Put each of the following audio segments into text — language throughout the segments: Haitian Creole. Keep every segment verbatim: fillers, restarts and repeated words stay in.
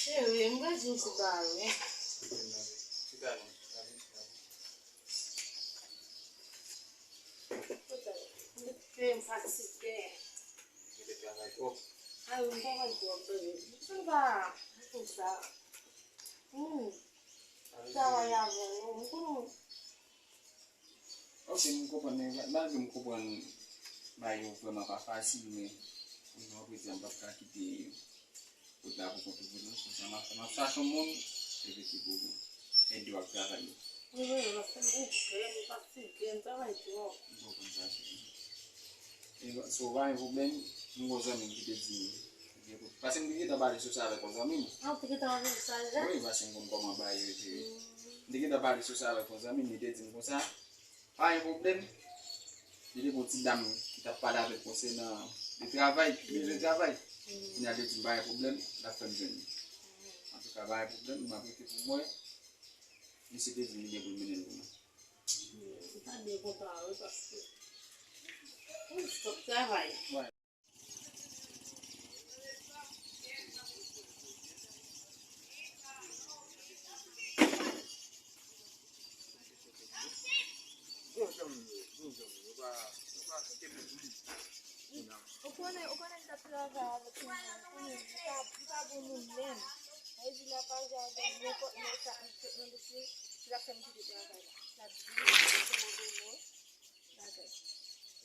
Cheri, m bezwen ti bagay. Ti bagay, ti bagay. M fatige. Ou te travay twòp. Ay, m travay twòp, bebe. Sa va? Konsa. Hmm. Travay avè w, m konnen. Ok, m konprann, men malgre m konprann bagay yo vrèman pa fasil, men yon jan w ap di a, m p ap ka kite kote la pou kont ou vre non. Konsa m ap, m ap chache yon moun, epi ki pou ede w ak travay yo. Wi, wi, paske m okipe, m fatige, m travay twòp. M konprann sa, cheri. E so, pa gen pwoblèm, m gon zanmi m ki te di m, paske m te gentan pale sou sa avèk yon zanmi m. Ah, ou te gentan pale sou sa deja? Wi, paske m konn kòman bagay yo ye. M te gentan pale sou sa avèk yon zanmi m, li te di m konsa, pa gen pwoblèm. Li te gon ti dam ki t ap pale avè l konsènan de travay, ki bezwen travay. Kounye a li di m pa gen pwoblèm, l ap fè m jwenn li. Antouka, pa gen pwoblèm, m ap rete pou m wè. Misye te di m li gen pou l mennen l pou mwen. Ou pa byen kontan, wi, paske ou stòp travay. Bon, janm ye, bon, janm ye. Yo pa, yo pa kite moun. Ou konnen, ou konnen m t ap travay avèk yon moun, ou konnen li pa, li pa bon moun menm. Sa vle di l ap aji avè m nenpòt moun sa, li fèt nan dosye, se sa k fè m kite travay la. L ap di m se move moun, bagay.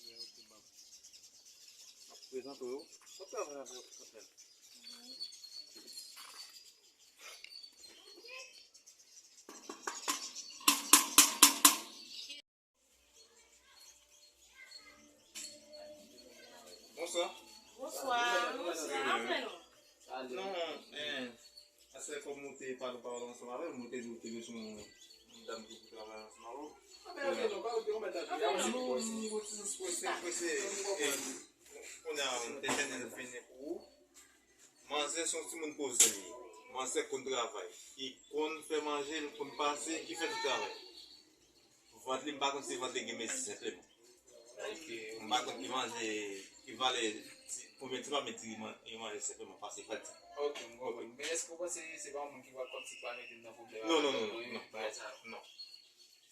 M ap prezante w. W ap travay avè w, w ap travay. Bonswa. Bonswa. Bonswa. Non, eh, paske kòm ou te pale pawòl ansanm avè m, ou te di ou te bezwen yon dam ki pou travay ansanm avè w. Ou, ou ti prese, prese, eh, kounye a, m te tande l vini pou ou. Manzè se yon timoun poze li ye. Manzè konn travay. Li konn fè manje, li konn pase, li fè tout travay. Vant li, m pa konn si vant li gen mezi, senpleman. Ok. M pa konn ki manje, ki valè, ti, konbyen ti pame diri man-, li manje, senpleman, pase li pa di. Ok, m konprann. Men èske w panse se pa yon moun ki pral kòmsi pral mete m nan pwoblèm avèk mwen, bagay sa yo? Non, non, non, non.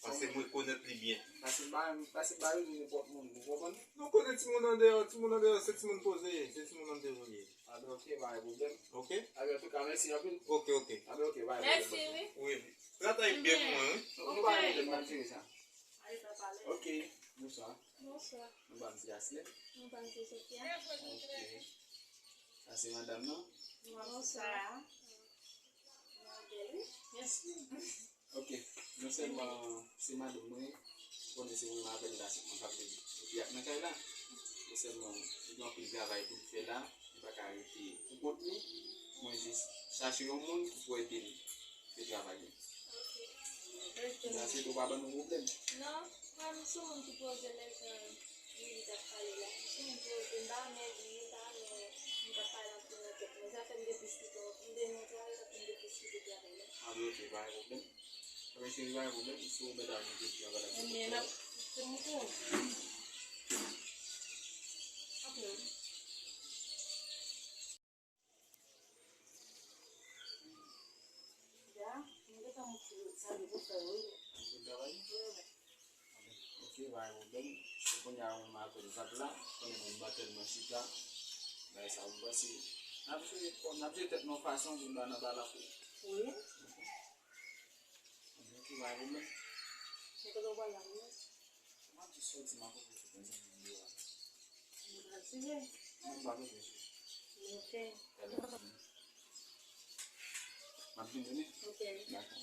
Paske m rekonèt li byen. Pase m pa, pase m pa rele nenpòt moun, ou konprann? Nou konnen timoun andeyò, timoun andeyò, se timoun poze ye, se timoun andeyò ye. A ben, ok, pa gen pwoblèm. Ok. A ben, antouka, mèsi anpil. Ok, ok. A ben, ok, pa gen pwoblèm. Mèsi, wi. Wi, wi. Tratay byen pou mwen, wi. Nou pa gen pwoblèm, n ap jere sa. Ok, bonswa. Bonswa. Nou pa m se Aslè? Nou pa m se Sofia. Ok. Sa se madanm nan? Bonswa. Mèsi. Ok, non sèlman se madanm mwen, ou konnen se mwen m avè l la, se mwen k ap viv epi ak nan kay la. Non sèlman li gen anpil travay pou l fè la, li pa ka rete pou kont li. Mwen jis chache yon moun ki pou ede l fè travay li. Ok. Mèsi, ou pa ban nou pwoblèm. Non, mwen, m se yon moun ki poze lè jan Lili t ap pale la. M se yon moun poze, m pa renmen di, m pa renmen moun k ap pale anpil nan tèt mwen. Sa fè m gen plis ki pè, m te nan travay, sa fè m gen plis ki pè travay la. A, ok, pa gen pwoblèm. Ebyen, cheri, pa gen pwoblèm. Si w mèt al nan kesyon, pa gen pwoblèm. Ebyen, n ap, se mouton. Ok. Ya, m gentan moutre sa li pou fè, wi. Ou travay? Wi, wi. Ok, pa gen pwoblèm. Se kounye a ou menm avè l zak la, konnen nou pa tèlman chita. Bagay sa, mwen panse n ap jere kò, n ap jere tèt nou yon fason pou n pa nan bala pou. Wi. Ok, pa gen pwoblèm. Men kote w pral la menm? M ap jis soti, m ap okipe zanmi m yo a. M ap vini. M ap vini. Ok. M ap vini, wi. Ok. Dakò.